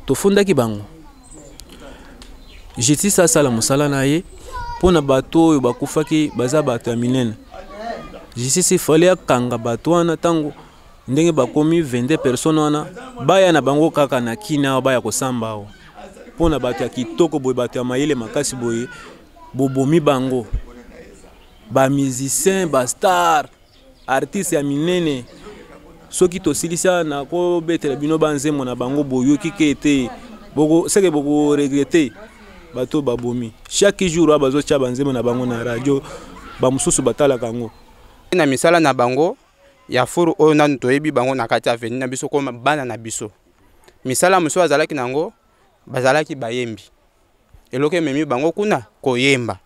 Tofundaki bango, justice asala mosala na ye mpo na bato oyo bakufaki baza bato ya minene. Justice ifale akanga bato wana ntango ndenge bakomi 22 personnes wana, baya na bango kaka na kini awa, baya kosamba awa mpo na bato ya kitoko boye, bato ya mayele makasi boye, bobomi bango, bamusicien, bastar, artiste ya minene. Soki tosilisa na kobetela bino banzembo na bango, boyoki ke te seke bokoregrete. Bato babomi chaque jour oyo bazotya banzembo na bango na radio, bamosusu batalaka yango. Na misala na bango ya furu oyo nanu toyebi bango na kati ya avenue na biso koma bana na biso, misala mosusu azalaki nango, bazalaki bayembi. Eloko ememi bango kuna koyemba,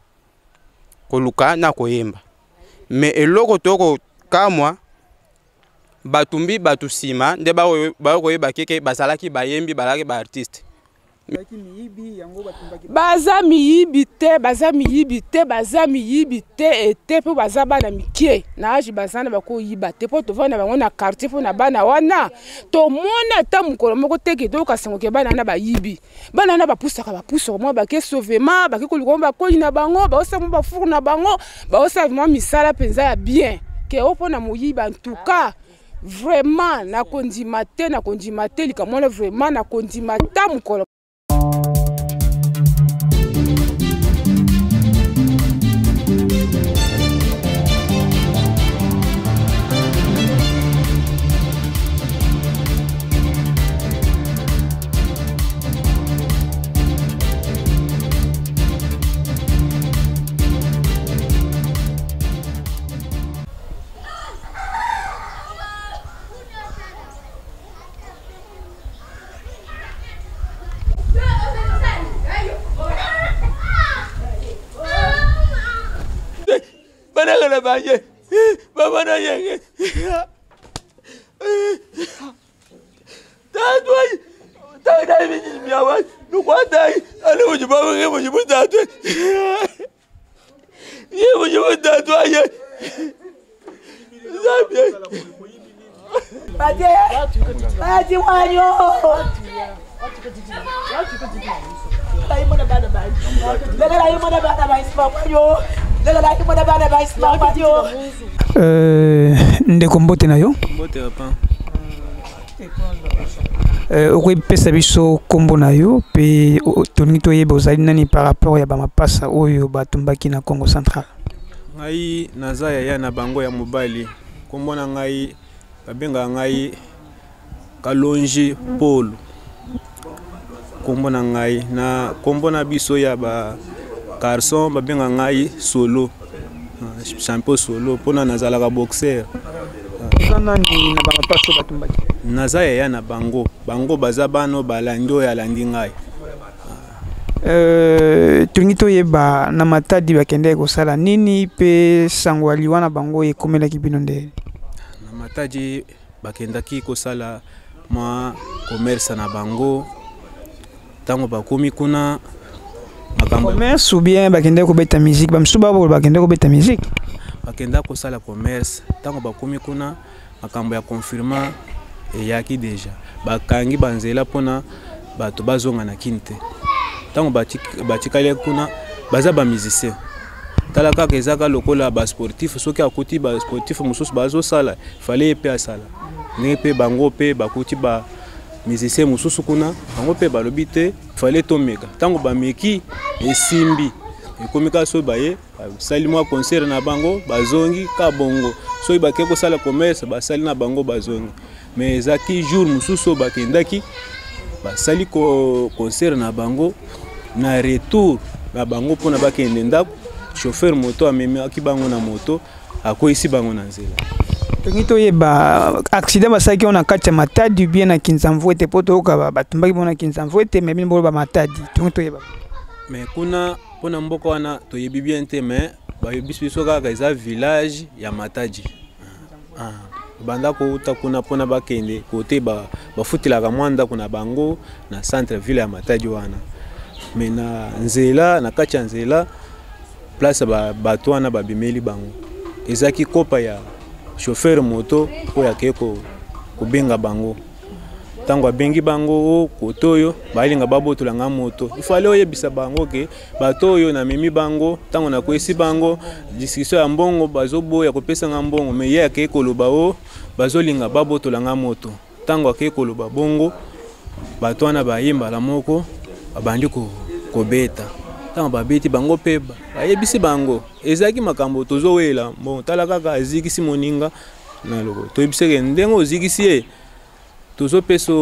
koluka na koyemba. Me eloko tokokamwa, batumbi bato nsima nde bakoyeba keke bazalaki bayembi, bazalaki baartiste. Baza miyibi te, baza miyibi te, baza miyibi te ete mpo baza bana mike na age, baza na bakoyiba te mpo tovanda bango na quartier. Mpo na bana wana tomona ata mokolo moko te ke toyoka sango ke bana wana bayibi. Bana wana bapusaka, bapusaka mwa bake sauvema, bake koluka mwa bakoli na bango, baosala mwa bafour na bango, baosala mwa misala mpenza ya bien ke o mpo na moyibi. En tout cas vraiment nakondima te, nakondima te likambo wana, vraiment nakondima ta mokolo. Banakana banje babana yenge tatwai tatai minyimiawa nukwatai ale mujibawe mujibutatwe ye mujibutatwaye zambie. Bati wanyo. Ndeko, mbote na yo. Mbote, papa. Okoyepesa biso nkombo na yo mpe tolingi toyeba ozali nani par rapport ya bamapasa oyo batumbaki na Congo Central? Ngai naza yaya na bango ya mobali. Nkombo na ngai, babengaka ngai Kalonji Paul. Nkombo na ngai na nkombo na biso ya ba garçon, babengaka ngai Solo, champion Solo, mpona nazalaka boxer. Oza nani na bamapasa oyo batumbaki? Naza yaya na bango. Bango baza bana oyo balandi, oyo alandi ngai. Tolingi toyeba na Matadi bakendaki kosala nini mpe sango ya liwa na bango ekomelaki bino nde? Na Matadi bakendaki kosala mwa commerce na bango. Ntango bakomi kuna, makambo commerce ou bien bakendaki kobeta musique? Bamosusu babolo bakendaki kobeta musique. Bakendaki kosala commerce. Ntango bakomi kuna, makambo ya confinement eyaki deja, bakangi banzela mpona bato bazonga na Kini te. Ntango batikali kuna, baza bamusicien. Tala kaka, ezaka lokola basportif, soki akuti basportif mosusu bazosala, fale ye mpe asala. Ndenge mpe bango mpe bakuti ba musicien mosusu kuna, bango mpe balobi te, fale tomeka. Ntango bameki, esimbi, ekomi kaka soki baye basali mwa concert na bango, bazongi ka bongo. Soki bakei kosala commerce, basali na bango, bazongi. Mais ezalaki jour mosusu oyo bakendaki, basali concert na bango, na retour na bango mpona bakende ndako, chauffeur moto amemaki bango na moto akweyisi bango na nzela. Tolingi toyeba accident basalaki wana na kati ya Matadi bien na Kinzamvuete, mpo toyoka batumbaki bango na Kinzamvuete, mais bino boloba Matadi. Tolingi toyeba. Mais kuna mpona mboka wana toyebi bien te, mais bayebisi biso kaka eza village ya Matadi. Ah, banda kouta kuna mpona bakende kote bafutelaka mwa ndako na bango na centre ville ya Matadi wana. Me na nzela, na kati ya nzela, place bato wana babimeli bango, ezalaki kopa ya chauffeur moto oyo akei kobenga bango. Ntango abengi bango kote oyo balinga babotola nga moto, ifale oyebisa bango ke bato oyo namemi bango, ntango nakwesi bango discussion ya mbongo, bazoboya kopesa nga mbongo. Me ye akei koloba o bazolinga babotola nga moto. Ntango akei koloba bongo, bato wana baye mbala moko babandi kobeta. Ntango babeti bango mpe bayebisi bango ezalaki makambo tozowela mbongo. Tala kaka azikisi moninga na lokolo, toyebiseke ndenge ozikisi ye, tozopesa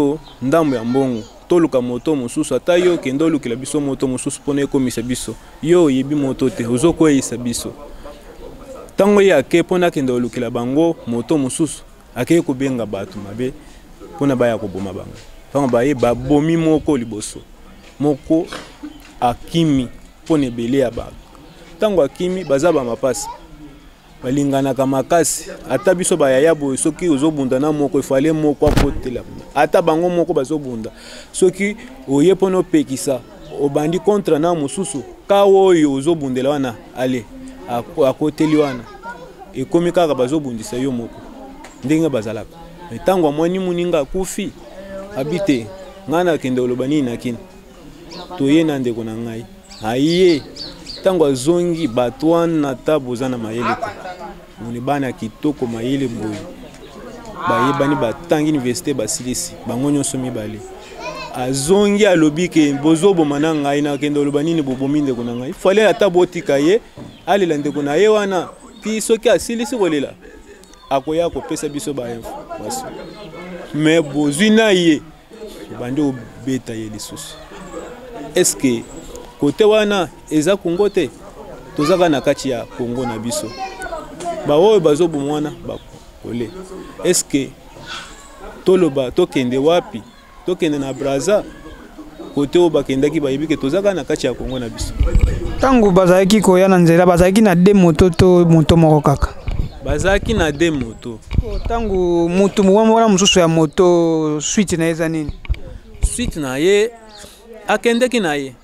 ndambo ya mbongo, toluka moto mosusu. Ata yo okende olukela biso moto mosusu mpona ekomisa biso, yo oyebi moto te, ozokweyisa biso. Ntango ye ake mpona akende olukela bango moto mosusu, akei kobenga bato mabe mpona baya koboma bango. Ntango baye babomi moko liboso, moko akimi mpona ebele ya bato. Ntango akimi, baza bamapasi, balinganaka makasi. Ata biso bayaya boye, soki ozobunda na moko, efale moko akotela. Ata bango moko bazobunda, soki oye mpona opekisa, obandi contre na mosusu, ka oyo ozobundela wana, ale akoteli wana, ekomi kaka bazobundisa yo moko ndenge bazalaka. Ntango amoni moninga akufi, abi te, ngai nakende oloba nini na kini, toye na ndeko na ngai aye. Ntango azongi, bato wana ata boza na mayele te, moni bana kitoko mayele boye, bayebani, batangi université, basilisi bango nyonso mibale. Azongi alobi ke bozoboma na ngai, nakende oloba nini, bobomi ndeko na ngai. Fale ata botika ye alela ndeko na ye wana ti soki asilisi kolela, akoya kopesa biso bainformation. Me bozwi na ye, obandi obeta ye lisusu. Eske kote wana eza Kongo te? Toza kaka na kati ya Kongo na biso. Baoyo bazoboma wana bakole, eske toloba tokende wapi? Tokende na Braza kote oyo bakendaki, bayebi ke toza kaka na kati ya Kongo na biso. Ntango bazalaki koya na nzela, bazalaki na de moto to moto moko kaka? Bazalaki na de moto. Ntango motu wana mosusu ya moto, suite na ye eza nini? Suite na ye, akendeki na ye,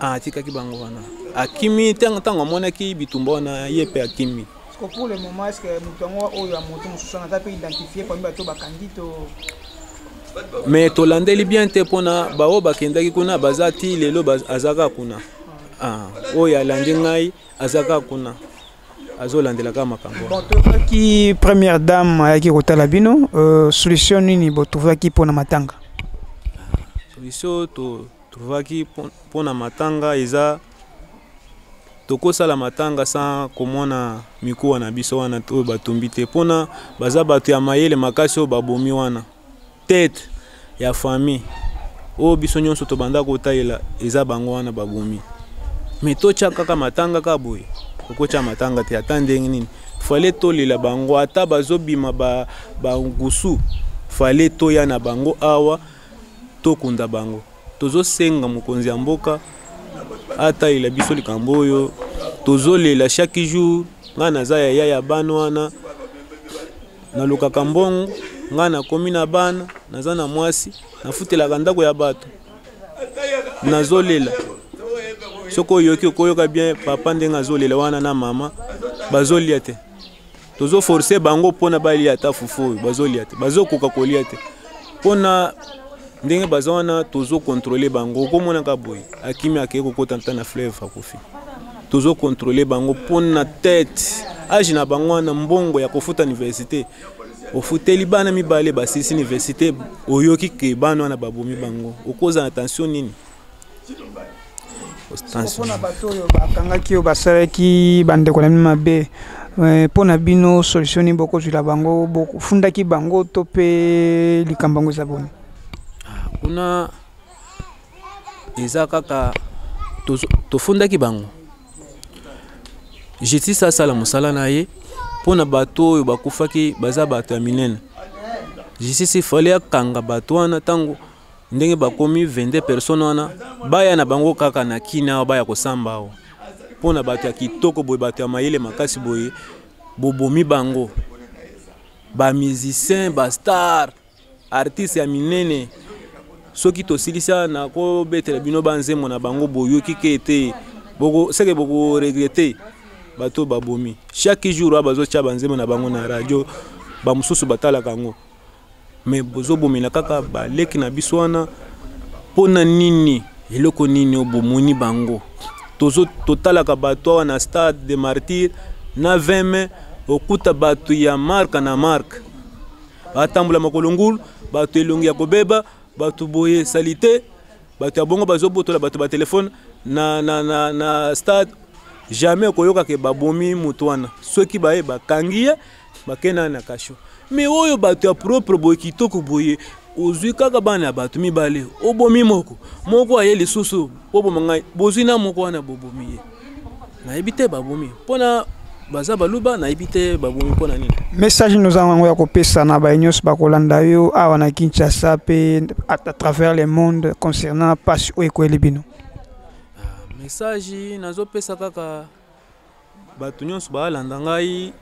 atikaki bango wana, akimi. Ntango amonaki bitumba wana, ye mpe akimi. Pour le moment, est ce que moto yango oyo ya moto mosusu wana aza mpe identifié parmi bato bakangi to? Mais tolandeli bien te, mpona baoyo bakendaki kuna baza ti lelo aza kaka kuna. Oyo alandi ngai aza kaka kuna, azolandela kaka makambo. Bon, tozwaki première dame ayaki kotala bino. Solution nini botrouvaki mpona matanga? Solution totrouvaki mpona matanga eza tokosala matanga sans komona mikuwa na biso wana oyo batumbi te, mpona baza bato ya mayele makasi oyo babomi wana. Tete ya famille oyo biso nyonso tobanda kotalela eza bango wana babomi. Me totya kaka matanga kaka boye, okotya matanga te ata ndenge nini. Fale tolela bango, ata bazobima bangusu, ba fale toya na bango awa tokunda bango. Tozosenga mokonzi ya mboka atalela biso likambo oyo tozolela chaque jour. Ngai naza yaya ya bana wana, nalukaka mbongo, ngai nakomi na bana, naza na mwasi, nafutelaka ndako ya bato, nazolela. Soki oyoki, okoyoka bien papa ndenge azolela wana na mama, bazolia te. Tozoforce bango mpona balia ata fufu oyo, bazolia te, bazokoka kolia te mpona ndenge baza wana. Tozokontrole bango, okomonaka boye akimi, akei kokota nta na fleuve, akufi. Tozokontrole bango mpona tete age na bango wana, mbongo ya kofuta université, ofuteli bana mibale basilisi université, oyoki ke bana wana babomi bango, okozala na tension nini? Mpona bato oyo bakangaki, oyo basalaki bandeko na bino mabe, mpo na bino solution nini bokozwila bango? Bofundaki bango to mpe likambo yango eza boni? Kuna eza kaka tofundaki bango, justice asala mosala na ye mpo na bato oyo bakufaki baza bato ya minene. Justice ifale akanga bato wana. Ntango ndenge bakomi 22 personnes wana, baya na bango kaka na kina awa, baya kosamba awa mpo na bato ya kitoko boye, bato ya mayele makasi boye, bobomi bango, bamusicien, bastar, artiste ya minene. Soki tosilisa na kobetela bino banzembo na bango, boyoki ke te, seke bokoregrete. Bato babomi, chaque jour oyo bazotya banzembo na bango na radio, bamosusu batalaka yango. Mais bozobomela kaka baleki na biso wana mpo na nini? Eloko nini oyo bomoni bango? Totalaka bato awa na stade de martyr na 20 mai, okuta bato ya marka na marka batambola makolo ngulu, bato elongi ya kobeba, bato boye salite, bato ya bongo bazobotola bato batelefone na stade. Jamais okoyoka ke babomi moto wana. Soki baye bakangi ye, bakenda na kasho. Me oyo bato ya propre boye, kitoko boye, ozwi kaka bana ya bato mibale, obomi moko, moko aye lisusu oboma ngai, bozwi na moko wana bobomi ye. Nayebi te babomi mpona baza baluba, nayebi te babomi mpona nini. Message noza yango ya kopesa na baye nyonso bakolanda yo awa na Kinshasa mpe à travers le monde concernant mpasi oyo ekweli bino? Message nazopesa kaka bato nyonso baalanda ngai,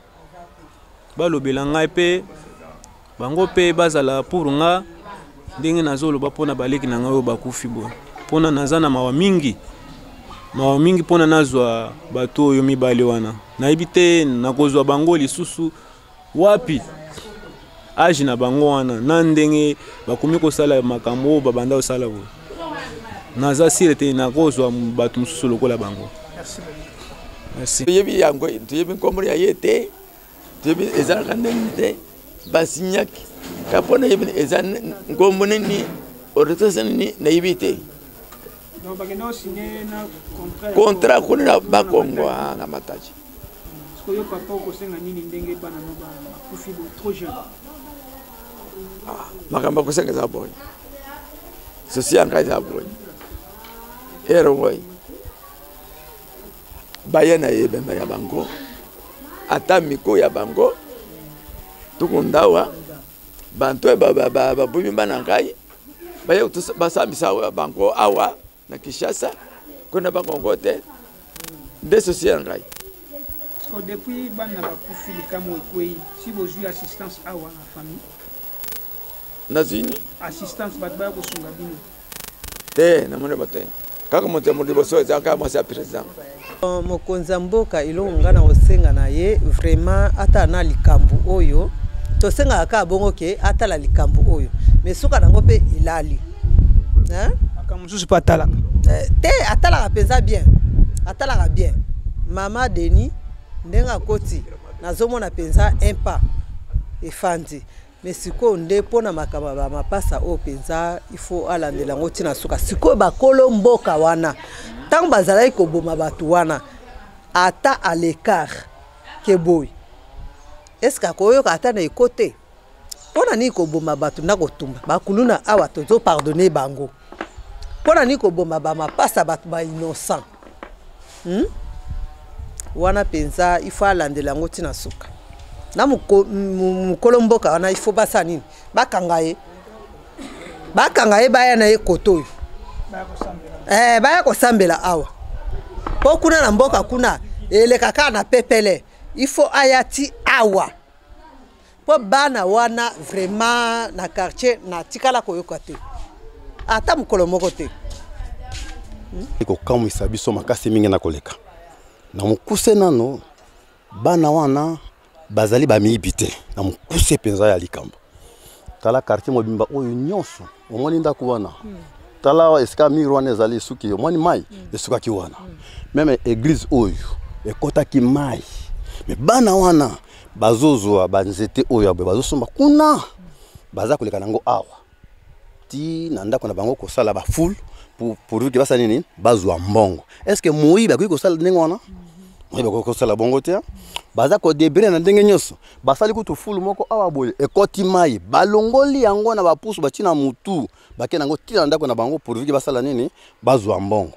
balobela ngai mpe bango mpe bazala pour nga ndenge nazoloba mpona baleki na ngai oyo bakufi boye, mpona naza na mawa mingi, mawa mingi mpona nazwa bato oyo mibale wana. Nayebi te nakozwa bango lisusu wapi, age na bango wana na ndenge bakomi kosala makambo oyo babanda kosala boye. Naza sire te nakozwa bato mosusu lokola bango. Merci. Toyebi yango, toyebi nkombo ya ye te, toyebi ezalaka ndenge te basinyaki ka mpo nayebi eza nkombo nini, ordonnance nini, nayebi te. Contrat kuna na Bakongo na Matadi. Sikoyo papa, okosenga nini ndenge bana no bakufi bo trop jeune? Makambo akosenga eza boye, sosi ya ngai eza boye, ere boye baya na ebemba ya bango, ata miko ya bango tukundawa bantu oyo babomi bana ngai, baya basambisa bango awa na Kinshasa, kuna Bakongo te, nde sosi ya ngai. Depuis bana bakufi, likambo ekwei, si bozwi assistance awa na famille? Nazwi nini? Assistance, bato baya kosunga bino. Te, namoni bato te, kaka moto ya liboso eza kaka mwasi ya président. Mokonzi ya mboka, eloko ngai na kosenga na ye vraiment, atala na likambo oyo. Tosengaka kaka bongo ke atala likambo oyo, mais suka nango mpe elali. Makambo mosusu mpe atalaka. Te, atalaka mpenza bien, atalaka bien. Mama Denis, ndenge akoti, nazomona mpenza un pas efandi. Mais sikoyo nde mpona makambo ya bamapasa oyo mpenza, il faut alandela yango ntina suka. Sikoyo bakolo mboka wana, ntango bazalaki koboma bato wana, ata à l'écart ke boye, est-ce akoyoka ata na eko te? Mpo na nini koboma bato na kotumba bakuluna awa? Tozopardonner bango, mpo na nini koboma bamapasa, bato bainnocent, Wana mpenza il faut alandela yango ntina suka na mokolo mboka wana. Il faut basala nini? Bakanga ye, bakanga ye, baya na ye koto oyo, baya kosambela awa, mpo kuna na mboka kuna eleka kaka na pepele. Il faut aya ti awa, mpo bana wana vraiment na quartier natikala koyoka te ata mokolo moko te. Ekokamwisa biso makasi mingi na koleka. Na mokuse nano, bana wana bazali bamiyibi te. Na mokuse mpenza ya likambo, tala quartier mobimba oyo nyonso, omoni ndako wana, tala esika mur wana ezali, esuki, omoni mai esukaki wana. Même église oyo ekɔtaki mai. Mais bana wana bazozwa banzete oyo ya boye, bazosomba kuna, baza koleka nango awa ti na ndako na bango kosala bafoule pourvu ke basala nini? Bazwa mbongo. Est ce que moyibi akoki kosala ndenge wana? Moyibi akoki kosala bongo te. Baza kodébrouiller na ndenge nyonso. Basali kutu fulu moko awa boye, ekɔti mai, balongoli yango na bapusu, batie na mutu, bake nango ntina na ndako na bango pourvu ke basala nini? Bazwa mbongo.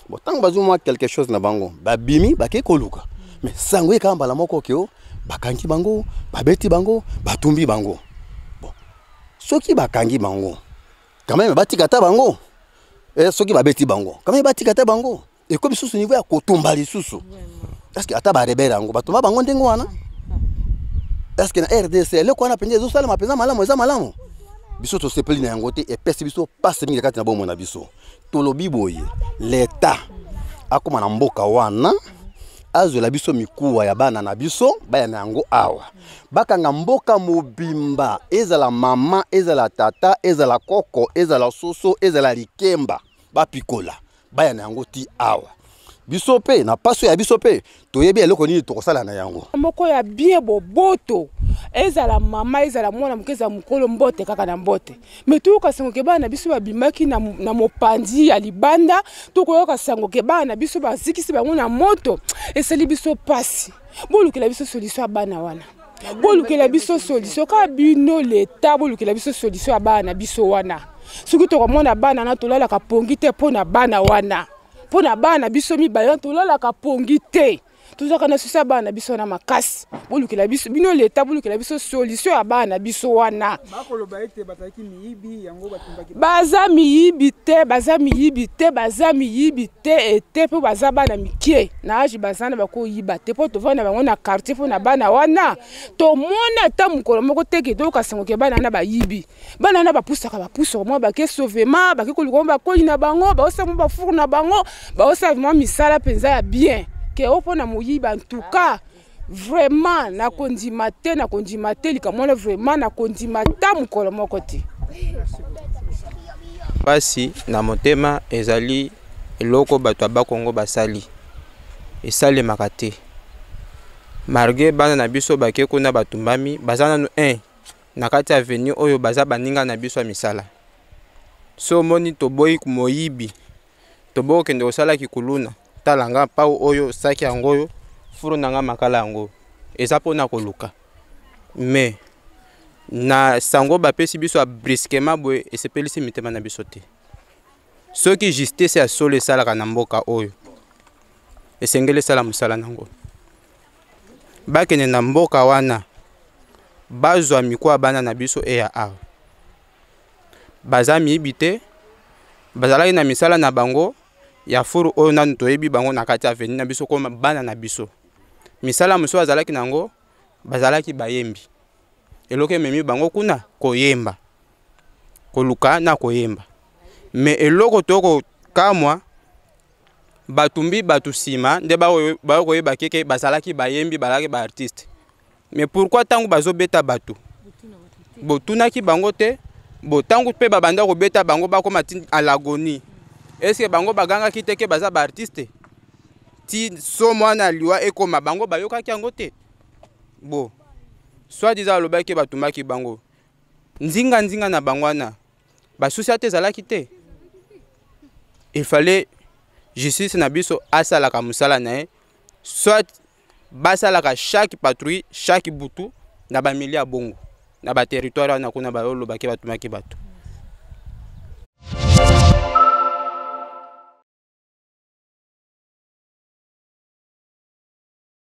Bon, ntango bazwi mwa quelque chose na bango, babimi, bakei koluka. Mais sango ekaka mbala moko ke o bakangi bango, babeti bango, batumbi bango. Bon, soki bakangi bango, quand même batika ata bango. Soki babeti bango, quand même batika ata bango. Ekomi lisusu niveau ya kotumba lisusu. Est ce que ata barebelles yango batumba bango ndenge wana? Est ce que na RDC eloko wana mpenza ezosalema mpenza malamu? Eza malamu? Biso tosepeli na yango te. Epesi biso pasi mingi kati na bomoi na biso. Tolobi boye, leta akóma na mboka wana. Azwela biso mikuwa ya bana na biso, baya na yango awa. Bakanga mboka mobimba, ezala mama, ezala tata, ezala koko, ezala soso, ezala likemba, bapikola, baya na yango ti awa. Biso mpe na paso ya biso mpe toyebi eloko nini tokosala na yango. Moko ya bien boboto, ezala mama, ezala mwana moke, ezala mokolo, mbote kaka na mbote. Me toyoka sango ke bana na biso babimaki na, na mopanzi ya libanda, tokoyoka sango ke bana na biso bazikisi bango na moto, esali biso pasi. Bolukela biso solution ya bana wana, bolukela biso solution kaka bino leta, bolukela biso solution ya bana na biso wana. Soki tokomona bana na tolalaka pongi te mpo na bana wana, mpo na bana na biso mibale wana tolalaka pongi te, tozalaka na susi ya bana na biso wana makasi. Bolukela biso bino leta, bolukela biso solution ya bana na biso wana. Baza miyibi te, baza miyibi te, baza miyibi te ete mpo baza bana mike na age baza na bakoyiba te, mpo tovanda bango na quartier mpo na bana wana tomona ata mokolo moko te ke toyoka sango ke bana wana bayibi. Bana wana bapusaka, bapusaka mwa bake sauvema, bake koluka mwa bakoli na bango, baosala mwa bafour na bango, baosala mwa misala mpenza ya bien ke o mpo na moyibi. En tout cas vraiment nakondima te, nakondima te likambo wana, vraiment nakondima ta mokolo moko te. Pasi na motema ezali eloko bato ya Bakongo basali, esalemaka te. Malgré bana na biso bake kuna batumbami, baza nanu 1 na kati ya avenue oyo, baza baninga na biso ya misala. So omoni toboyi moyibi, toboyi kokende kosala kikuluna. Tala nga pau oyo, saki yango oyo, furu na nga makala yango eza mpona koluka. Mais na sango bapesi biso ya brusquement boye, esepelisi mitema na biso te. Soki justice ya solo esalaka na mboka oyo, esengeli esala mosala nango. Bakende na mboka wana, bazwa mikuwa bana na biso eya awa. Baza miyibi te, bazalaki na misala na bango ya furu oyo nanu toyebi bango na kati ya avenue na biso koma bana na biso. Misala mosusu bazalaki nango, bazalaki bayembi. Eloko ememi bango kuna koyemba, koluka na koyemba. Me eloko tokokamwa, batumbi bato nsima nde bakoyeba keke bazalaki bayembi, bazalaki ba artiste. Mais pourquoi ntango bazobeta bato botunaki bango te? Bo ntango mpe babanda kobeta bango bakoma ti à l'agonie, est-ce que bango bagangaki te ke baza ba artiste? Ti so mwana liwa ekoma bango bayokaki yango te. Bo soit disant alobaki batumbaki bango nzinga nzinga na bango wana, basusi ata ezalaki te. Il fallait justice na biso asalaka mosala na ye, soit basalaka chaque patrouille chaque butu na bamilie ya bongo na baterritoire wana kuna bayolobaki batumaki bato.